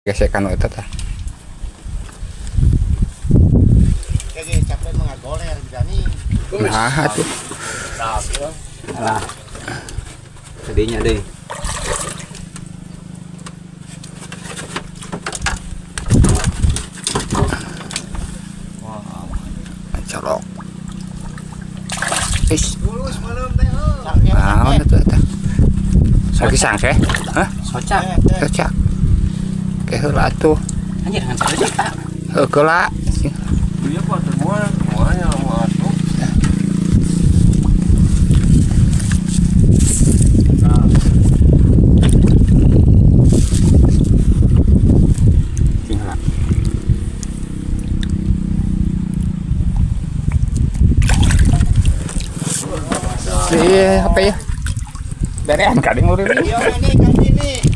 Gesekan eta tah. Kayak capek mengagoler berani. Nah, atuh. Alah. Tadinya deh. Colok. Is, Mulus malam teh. Sangke. naon atuh eta? Lagi sangke? Hah? Socak. Cocak. Ke heula atuh. Anjir dengan socak tak. Heuh heula. Iya pak, semua semuanya masuk. Sing heula. Si HP ya. Berean kading urang. Iya ini kan ini.